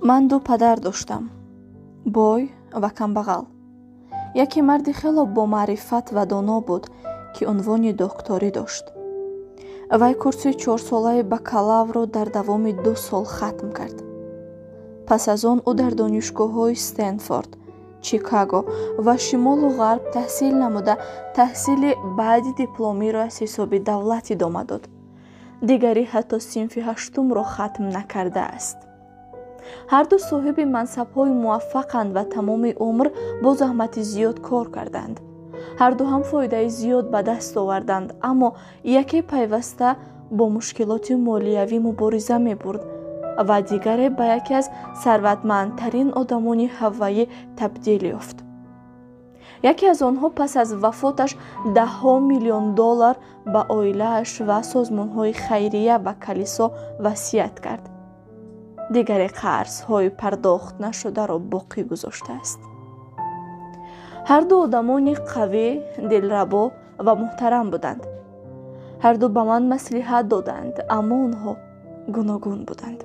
Ман ду падар доштам, бой ва камбағал. Яке марди хело бомаърифат ва доно буд, ки унвони докторӣ дошт. Вай курси чорсолаи бакалаврро дар давоми 2 сол хатм кард. Пас аз он ӯ дар донишгоҳҳои Стэнфорд, Чикаго ва Шимолу Ғарб таҳсил намуда, таҳсили баъди дипломиро аз ҳисоби давлат идома дод. Дигарӣ ҳатто синфи ҳаштумро хатм накардааст. Ҳарду соҳиби мансабҳои муваффақанд ва тамоми умр бо заҳмати зиёд кор карданд. Ҳарду ҳам фоидаи зиёд ба даст оварданд, аммо яке пайваста бо мушкилоти молиявӣ мубориза мебурд ва дигаре ба яке аз сарватмандтарин одамони Ҳавайӣ табдил ёфт. Яке аз онҳо пас аз вафоташ даҳҳо миллион доллар ба оилааш ва созмонҳои хайрия ва калисо васият кард. Дигаре қарзҳои пардохт нашударо боқӣ гузоштааст. Ҳарду одамони қавӣ, дилрабо ва муҳтарам буданд. Ҳарду ба ман маслиҳат доданд, аммо онҳо гуногун буданд.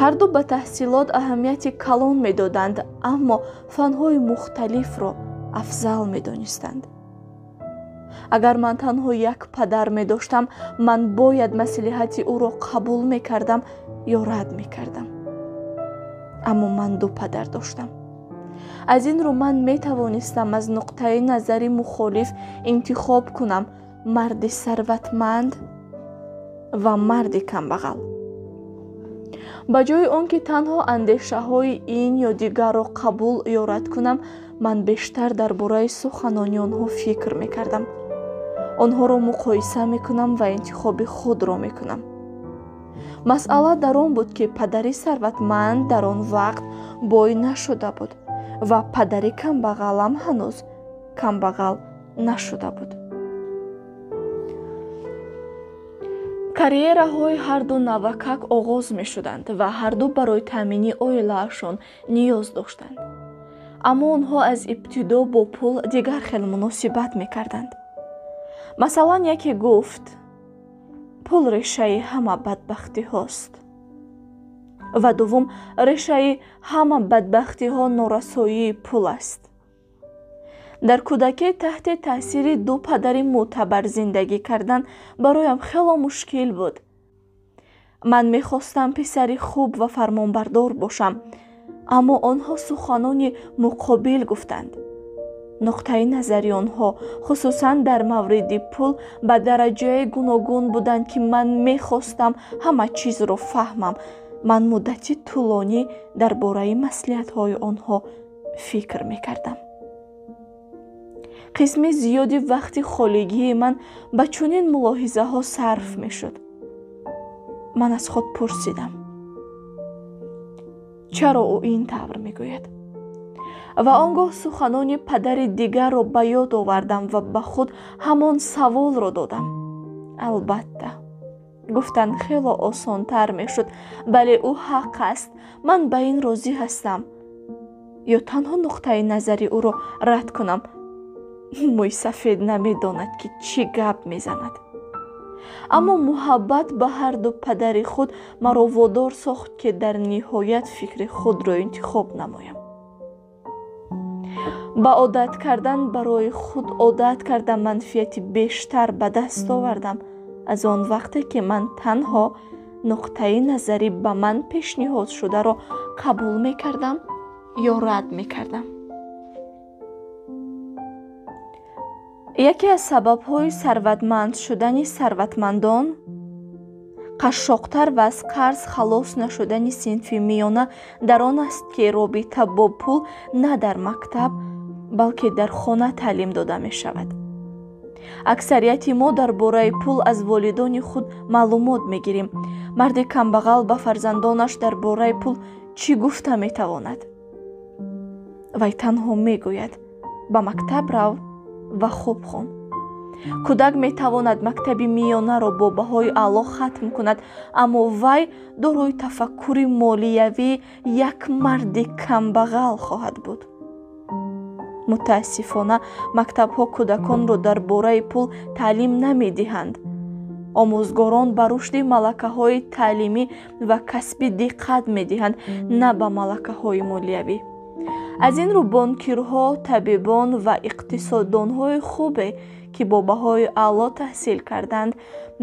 Ҳарду ба таҳсилот аҳамияти калон медоданд, аммо фанҳои мухталифро афзал медонистанд. Агар ман танҳо як падар медоштам, ман бояд маслиҳати ӯро қабул мекардам ё рад мекардам. Аммо ман ду падар доштам. Аз ин рӯ ман метавонистам аз нуқтаи назари мухолиф интихоб кунам марди сарватманд ва марди камбағал. Ба ҷои он ки танҳо андешаҳои ин ё дигарро қабул ё рад кунам, ман бештар дар бораи суханони онҳо фикр мекардам. Онҳоро муқоиса мекунам ва интихоби худро мекунам. Масъала дар он буд, ки падари сарватманд дар он вақт бой нашуда буд ва падари камбағалам ҳанӯз камбағал нашуда буд. Карьераҳои ҳарду навакак оғоз мешуданд ва ҳарду барои таъмини оилаашон ниёз доштанд. Аммо онҳо аз ибтидо бо пул дигар хел муносибат мекарданд. Масалан, яке гуфт: пул решаи ҳама бадбахтиҳост. Ва дуввум, решаи ҳама бадбахтиҳо норасоии пул аст. Дар кӯдакӣ таҳти таъсири ду падари мӯътабар зиндагӣ кардан бароям хело мушкил буд. Ман мехостам писари хуб ва фармонбардор бошам, аммо онҳо суханони муқобил гуфтанд. Нуқтаи назари онҳо, хусусан дар мавриди пул, ба дараҷаи гуногун буданд, ки ман мехостам ҳама чизро фаҳмам. Ман муддати тӯлонӣ дар бораи маслиҳатҳои онҳо фикр мекардам. Қисми зиёди вақти холигии ман ба чунин мулоҳизаҳо сарф мешуд. Ман аз худ пурсидам: чаро ӯ ин тавр мегӯяд? Ва он гоҳ суханони падари дигарро ба ёд овардам ва ба худ ҳамон саволро додам. Албатта, гуфтан хело осонтар мешуд, бале ӯ ҳақ аст, ман ба ин розӣ ҳастам. Ё танҳо нуқтаи назари ӯро рад кунам. Мӯйсафед намедонад, ки чӣ гап мезанад. Аммо муҳаббат ба ҳарду падари худ маро водор сохт, ки дар ниҳоят фикри худро интихоб намоям. Ба одат кардан барои худ одат карда манфиати бештар ба даст овардам аз он вақте ки ман танҳо нуқтаи назари ба ман пешниҳод шударо қабул мекардам ё рад мекардам. Яке аз сабабҳои сарватманд шудани сарватмандон қашшоқтар ва аз қарз халос нашудани синфи миёна дар он аст, ки робита бо пул на дар мактаб, балки дар хона таълим дода мешавад. Аксарияти мо дар бораи пул аз волидони худ маълумот мегирем. Марди камбағал ба фарзандонаш дар бораи пул чӣ гуфта метавонад? Вай танҳо мегӯяд: ба мактаб рав ва хуб хон. Кӯдак метавонад мактаби миёнаро бо баҳои аъло хатм кунад, аммо вай дорои тафаккури молиявии як марди камбағал хоҳад буд. Мутаассифона, мактабҳо кӯдаконро дар бораи пул таълим намедиҳанд. Омӯзгорон ба рушди малакаҳои таълимӣ ва касбӣ диққат медиҳанд, на ба малакаҳои молиявӣ. Аз ин рӯ бонкирҳо, табибон ва иқтисоддонҳои хубе, ки бо баҳои аъло таҳсил карданд,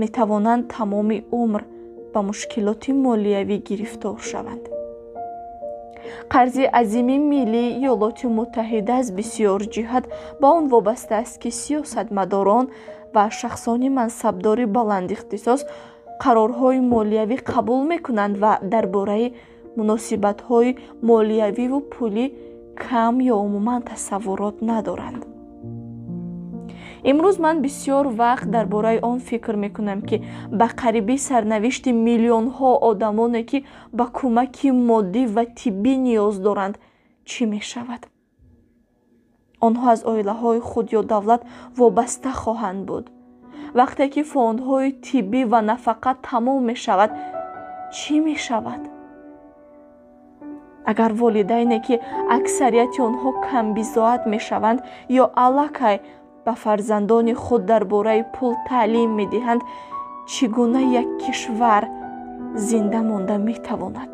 метавонанд тамоми умр ба мушкилоти молиявӣ гирифтор шаванд. Қарзи азими миллии Иёлоти Муттаҳида аз бисёр ҷиҳат ба он вобаста аст, ки сиёсатмадорон ва шахсони мансабдори баландихтисос қарорҳои молиявӣ қабул мекунанд ва дар бораи муносибатҳои молиявиву пулӣ кам ё умуман тасаввурот надоранд. Имрӯз ман бисёр вақт дар бораи он фикр мекунам, ки ба қарибӣ сарнавишти миллионҳо одамоне, ки ба кӯмаки моддӣ ва тиббӣ ниёз доранд, чӣ мешавад. Онҳо аз оилаҳои худ ё давлат вобаста хоҳанд буд. Вақте ки фондҳои тиббӣ ва нафақа тамом мешавад, чӣ мешавад? Агар волидайне, ки аксарияти онҳо камбизоат мешаванд ё аллакай ба фарзандони худ дар бораи пул таълим медиҳанд, чӣ гуна як кишвар зинда монда метавонад?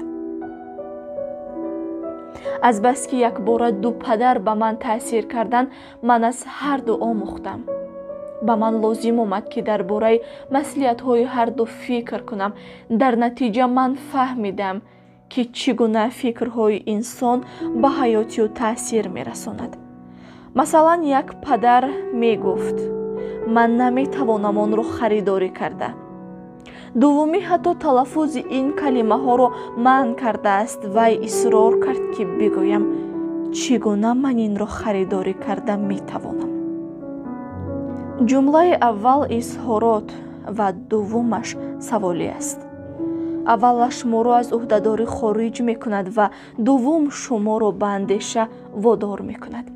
Азбаски якбора ду падар ба ман таъсир карданд, ман аз ҳарду омӯхтам. Ба ман лозим омад, ки дар бораи маслиҳатҳои ҳарду фикр кунам. Дар натиҷа ман фаҳмидам, ки чӣ гуна фикрҳои инсон ба ҳаёти ӯ таъсир мерасонад. Масалан, як падар мегуфт: ман наметавонам онро харидорӣ карда. Дуввумӣ ҳатто талаффузи ин калимаҳоро манъ кардааст. Вай исрор кард, ки бигӯям: чӣ гуна ман инро харидорӣ карда метавонам? Ҷумлаи аввал изҳорот ва дуввумаш саволӣ аст. Аввалаш шуморо аз ӯҳдадорӣ хориҷ мекунад ва дуввум шуморо ба андеша водор мекунад.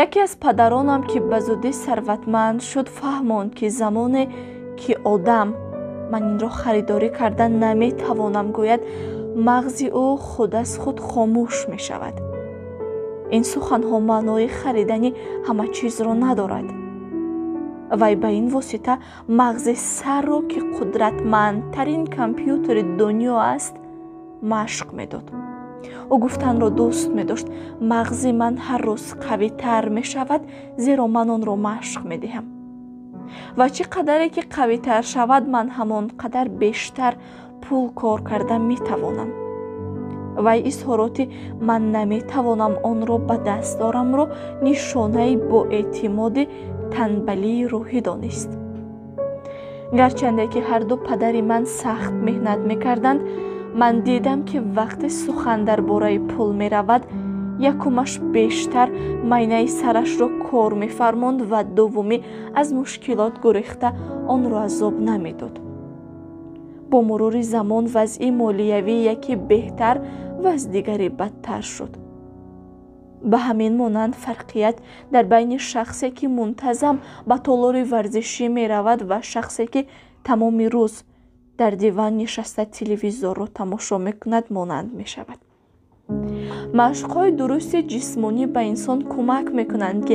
Яке аз падаронам, ки ба зудӣ сарватманд шуд, фаҳмонд, ки замоне ки одам ман инро харидорӣ карда наметавонам гӯяд, мағзи ӯ худ аз худ хомӯш мешавад. Ин суханҳо маънои харидани ҳама чизро надорад. Вай ба ин восита мағзи сарро, ки қудратмандтарин компютери дунё аст, машқ медод. Ӯ гуфтанро дӯст медошт: мағзи ман ҳар рӯз қавитар мешавад, зеро ман онро машқ медиҳам. Ва чӣ қадаре ки қавитар шавад, ман ҳамон қадар бештар пул кор карда метавонам. Вай изҳороти ман наметавонам онро ба даст дорамро нишонаи боэътимоди танбалии рӯҳӣ донист. Гарчанде ки ҳарду падари ман сахт меҳнат мекарданд, ман дидам, ки вақте сухан дар бораи пул меравад, якумаш бештар майнаи сарашро кор мефармонд ва дуввумӣ аз мушкилот гурехта онро азоб намедод. Бо мурури замон вазъи молиявии яке беҳтар ва аз дигаре бадтар шуд. Ба ҳамин монанд фарқият дар байни шахсе, ки мунтазам ба толори варзишӣ меравад, ва шахсе, ки тамоми рӯз дар диван нишаста телевизорро тамошо мекунад, монанд мешавад. Машқҳои дурусти ҷисмонӣ ба инсон кӯмак мекунанд, ки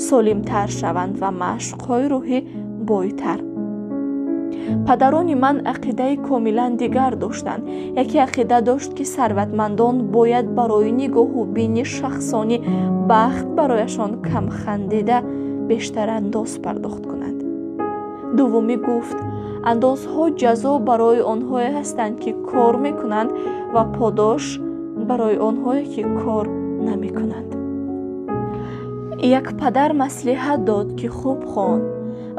солимтар шаванд, ва машқҳои рӯҳӣ бойтар. Падарони ман ақидаи комилан дигар доштанд. Яке ақида дошт, ки сарватмандон бояд барои нигоҳубини шахсони бахт барояшон камхандида бештар андоз пардохт кунанд. Дуввумӣ гуфт: андозҳо ҷазо барои онҳое ҳастанд, ки кор мекунанд, ва подош барои онҳое, ки кор намекунанд. Як падар маслиҳат дод, ки хуб хон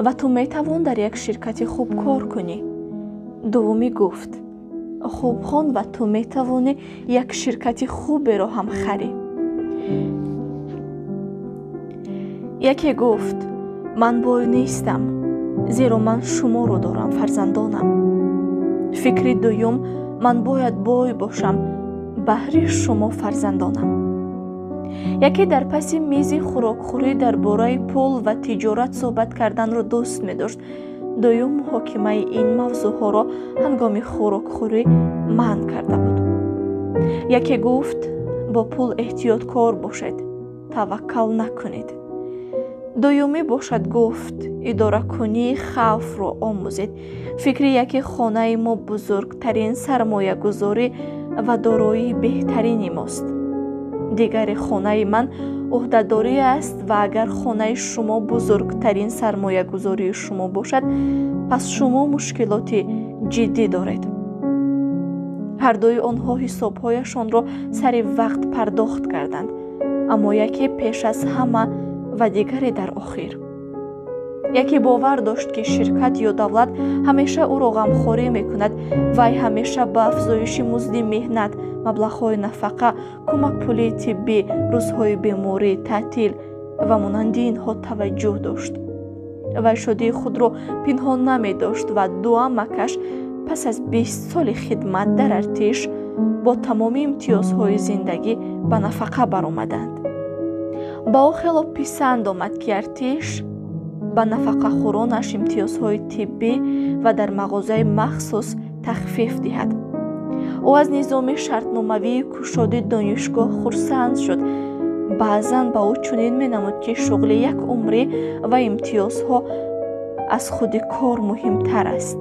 ва ту метавон дар як ширкати хуб кор кунӣ. Дуввумӣ гуфт: хуб хон ва ту метавонӣ як ширкати хуберо ҳам харӣ. Яке гуфт: ман бой нестам, зеро ман шуморо дорам, фарзандонам. Фикри дуюм: ман бояд бой бошам баҳри шумо, фарзандонам. Яке дар паси мизи хӯрокхӯрӣ дар бораи пул ва тиҷорат суҳбат карданро дӯст медошт. Дуюм муҳокимаи ин мавзӯъҳоро ҳангоми хӯрокхӯрӣ манъ карда буд. Яке гуфт: бо пул эҳтиёткор бошед, таваккал накунед. Дуюмӣ бошад гуфт: идоракунии хавфро омӯзед. Фикри яке хонаи мо бузургтарин сармоягузорӣ ва дороии беҳтарини мост. Дигари хонаи ман ӯҳдадорӣ аст ва агар хонаи шумо бузургтарин сармоягузории шумо бошад, пас шумо мушкилоти ҷиддӣ доред. Ҳардуи онҳо ҳисобҳояшонро сари вақт пардохт карданд, аммо яке пеш аз ҳама ва дигаре дар охир. Яке бовар дошт, ки ширкат ё давлат ҳамеша ӯро ғамхорӣ мекунад. Вай ҳамеша ба афзоиши музди меҳнат, маблағҳои нафақа, кӯмакпулии тиббӣ, рӯзҳои беморӣ, таътил ва монанди инҳо таваҷҷӯҳ дошт. Вай шодии худро пинҳон намедошт ва ду амакаш пас аз 20 соли хидмат дар артиш бо тамоми имтиёзҳои зиндагӣ ба нафақа баромаданд. Ба ӯ хело писанд омад, ки артиш ба нафақахӯронаш имтиёзҳои тиббӣ ва дар мағозаи махсус тахфиф диҳад. Ӯ аз низоми шартномавии кушоди донишгоҳ хурсанд шуд. Баъзан ба ӯ чунин менамуд, ки шуғли як умрӣ ва имтиёзҳо аз худи кор муҳимтар аст.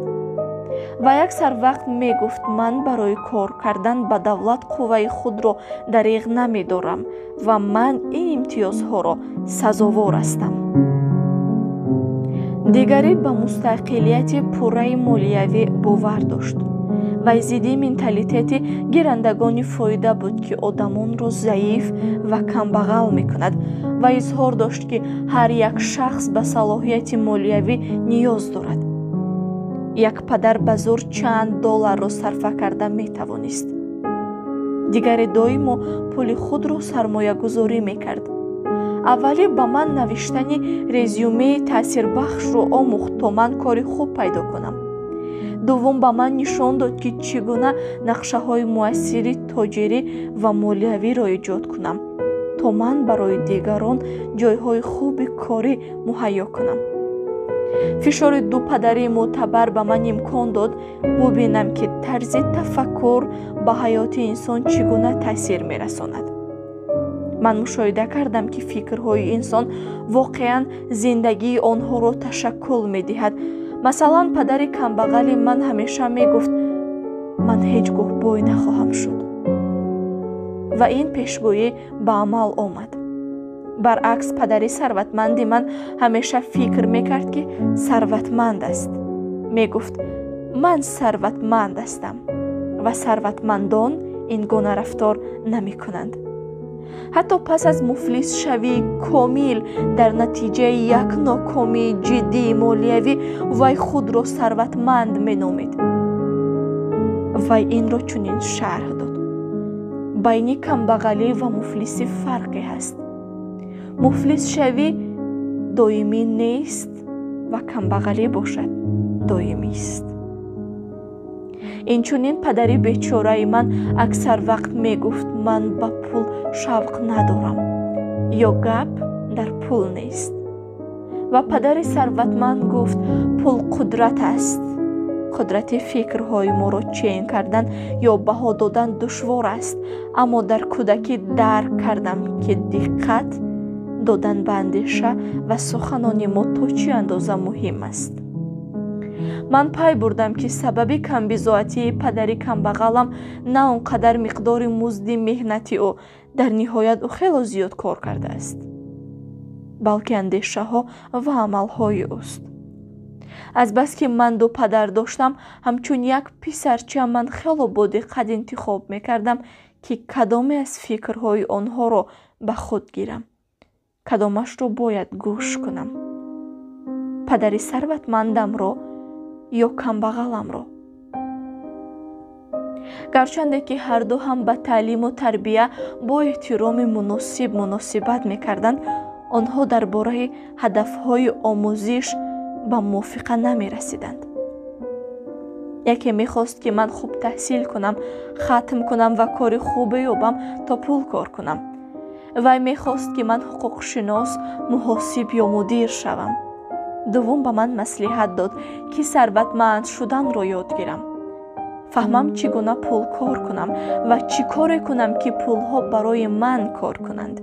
Ва аксар вақт мегуфт: ман барои кор кардан ба давлат қувваи худро дариғ намедорам ва ман ин имтиёзҳоро сазовор ҳастам. Дигарӣ ба мустақилияти пурраи молиявӣ бовар дошт. Вай зидди менталитети гирандагони фоида буд, ки одамонро заиф ва камбағал мекунад ва изҳор дошт, ки ҳар як шахс ба салоҳияти молиявӣ ниёз дорад. Як падар ба зӯр чанд долларро сарфа карда метавонист. Дигаре доимо пули худро сармоягузорӣ мекард. Аввалӣ ба ман навиштани резюмеи таъсирбахшро омӯхт, то ман кори хуб пайдо кунам. Дуввум ба ман нишон дод, ки чӣ гуна нақшаҳои муассири тоҷирӣ ва молиявиро эҷод кунам, то ман барои дигарон ҷойҳои хуби корӣ муҳайё кунам. Фишори ду падари мӯътабар ба ман имкон дод бубинам, ки тарзи тафаккур ба ҳаёти инсон чӣ гуна таъсир мерасонад. Ман мушоҳида кардам, ки фикрҳои инсон воқеан зиндагии онҳоро ташаккул медиҳад. Масалан, падари камбағали ман ҳамеша мегуфт: ман ҳеҷ гоҳ бой нахоҳам шуд. Ва ин пешгӯӣ ба амал омад. Баръакс, падари сарватманди ман ҳамеша фикр мекард, ки сарватманд аст. Мегуфт: ман сарватманд ҳастам ва сарватмандон ин гуна рафтор намекунанд. Ҳатто пас аз муфлисшавии комил дар натиҷаи як нокомии ҷиддии молиявӣ вай худро сарватманд меномид. Вай инро чунин шарҳ дод: байни камбағалӣ ва муфлисӣ фарқе ҳаст. Муфлисшавӣ доимӣ нест ва камбағалӣ бошад доимист. Инчунин падари бечораи ман аксар вақт мегуфт: ман ба пул шавқ надорам ё гап дар пул нест. Ва падари сарватманд гуфт: пул қудрат аст. Қудрати фикрҳои моро чен кардан ё баҳо додан душвор аст, аммо дар кӯдакӣ дарк кардам, ки диққат додан ба андеша ва суханони мо то чӣ андоза муҳим аст. Ман пай бурдам, ки сабаби камбизоатии падари камбағалам на он қадар миқдори музди меҳнати ӯ, дар ниҳоят ӯ хело зиёд кор кардааст, балки андешаҳо ва амалҳои ӯст. Азбаски ман ду падар доштам, ҳамчун як писарча ман хело бодиққат интихоб мекардам, ки кадоме аз фикрҳои онҳоро ба худ гирам, кадомашро бояд гӯш кунам: падари сарватмандамро ё камбағаламро. Гарчанде ки ҳарду ҳам ба таълиму тарбия бо эҳтироми муносиб муносибат мекарданд, онҳо дар бораи ҳадафҳои омӯзиш ба мувофиқа намерасиданд. Яке мехост, ки ман хуб таҳсил кунам, хатм кунам ва кори хубе ёбам, то пул кор кунам. Вай мехост, ки ман ҳуқуқшинос, муҳосиб ё мудир шавам. Дуввум ба ман маслиҳат дод, ки сарватманд шуданро ёд гирам, фаҳмам чӣ гуна пул кор кунам ва чӣ коре кунам, ки пулҳо барои ман кор кунанд.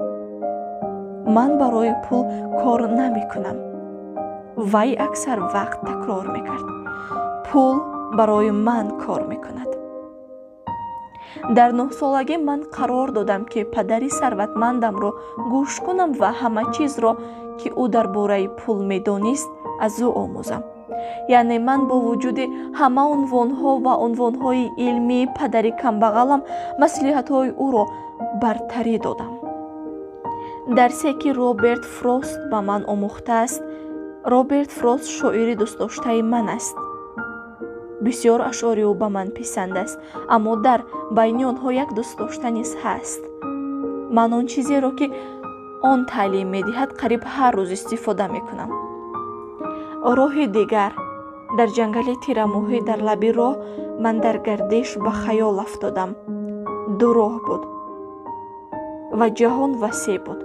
Ман барои пул кор намекунам. Вай аксар вақт такрор мекард: пул барои ман кор мекунад. Дар 9-солагӣ ман қарор додам, ки падари сарватмандамро гӯш кунам ва ҳама чизро, ки ӯ дар бораи пул медонист, аз ӯ омӯзам. Яъне ман бо вуҷуди ҳама унвонҳо ва унвонҳои илмии падари камбағалам маслиҳатҳои ӯро бартарӣ додам. Дарсе, ки Роберт Фрост ба ман омӯхтааст. Роберт Фрост шоири дӯстдоштаи ман аст. Бисёр ашъори ӯ ба ман писанд аст, аммо дар байни онҳо як дӯстдошта низ ҳаст. Ман он чизеро, ки он таълим медиҳад, қариб ҳар рӯз истифода мекунам. Роҳи дигар. Дар ҷангали тирамоҳӣ дар лаби роҳ ман дар гардиш ба хаёл афтодам. Ду роҳ буд ва ҷаҳон васеъ буд.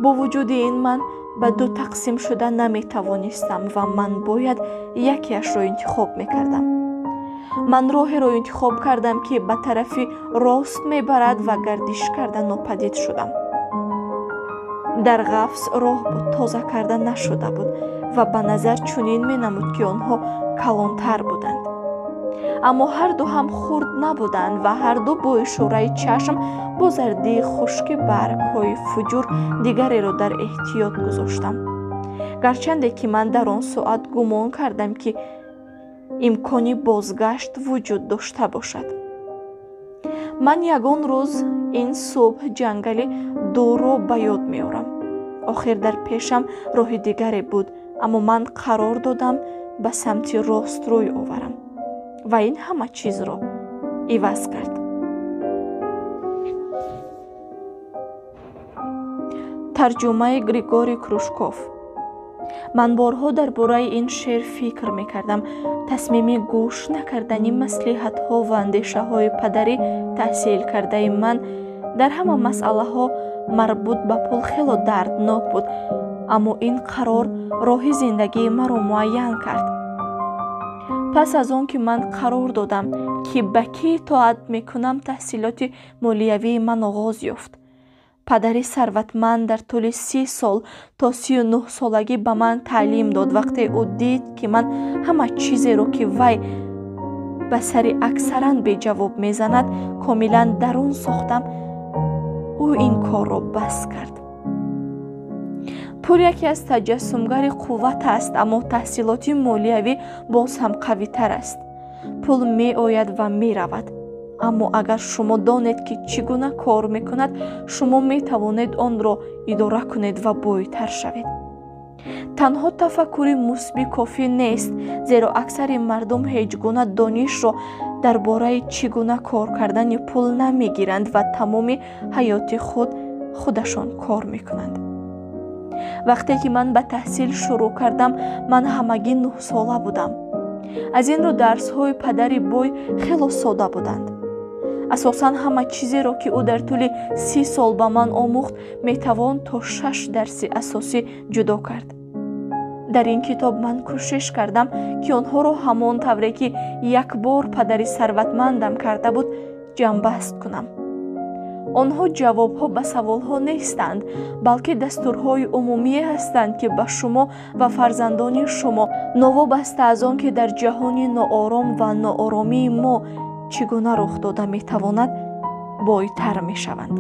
Бо вуҷуди ин ман ба ду тақсим шуда наметавонистам ва ман бояд якеашро интихоб мекардам. Ман роҳеро интихоб кардам, ки ба тарафи рост мебарад ва гардиш карда нопадид шудам. Дар ғафс роҳ буд, тоза карда нашуда буд ва ба назар чунин менамуд, ки онҳо калонтар буданд. Аммо ҳарду ҳам хурд набуданд ва ҳарду бо ишораи чашм бо зардии хушки баргҳои фуҷур дигареро дар эҳтиёт гузоштам. Гарчанде ки ман дар он соат гумон кардам, ки имкони бозгашт вуҷуд дошта бошад. Ман ягон рӯз ин субҳ ҷангали дурро ба ёд меорам. Охир дар пешам роҳи дигаре буд, аммо ман қарор додам ба самти рост рӯй оварам ва ин ҳама чизро иваз кард. Тарҷумаи Григорий Кружков. Ман борҳо дар бораи ин шеър фикр мекардам. Тасмими гӯш накардани маслиҳатҳо ва андешаҳои падари таҳсилкардаи ман дар ҳама масъалаҳо марбут ба пул хело дарднок буд, аммо ин қарор роҳи зиндагии маро муайян кард. Пас аз он ки ман қарор додам, ки ба кӣ итоат мекунам, таҳсилоти молиявии ман оғоз ёфт. Падари сарватманд дар тӯли 30 сол то 39-солагӣ ба ман таълим дод. Вақте ӯ дид, ки ман ҳама чизеро, ки вай ба сари аксаран беҷавоб мезанад, комилан дарун сохтам, ӯ ин корро бас кард. Пул яке аз таҷассумгари қувват аст, аммо таҳсилоти молиявӣ боз ҳам қавитар аст. Пул меояд ва меравад, аммо агар шумо донед, ки чӣ гуна кор мекунад, шумо метавонед онро идора кунед ва бойтар шавед. Танҳо тафаккури мусбӣ кофӣ нест, зеро аксари мардум ҳеҷ гуна донишро дар бораи чӣ гуна кор кардани пул намегиранд ва тамоми ҳаёти худ худашон кор мекунанд. Вақте ки ман ба таҳсил шурӯъ кардам, ман ҳамагӣ 9-сола будам. Аз ин рӯ дарсҳои падари бой хело сода буданд. Асосан ҳама чизеро, ки ӯ дар тӯли 30 сол ба ман омӯхт, метавон то 6 дарси асосӣ ҷудо кард. Дар ин китоб ман кӯшиш кардам, ки онҳоро ҳамон тавре, ки як бор падари сарватмандам карда буд, ҷамъбаст кунам. Онҳо ҷавобҳо ба саволҳо нестанд, балки дастурҳои умумие ҳастанд, ки ба шумо ва фарзандони шумо, новобаста аз он ки дар ҷаҳони ноором ва нооромии мо чӣ гуна рух дода метавонад, бойтар мешаванд.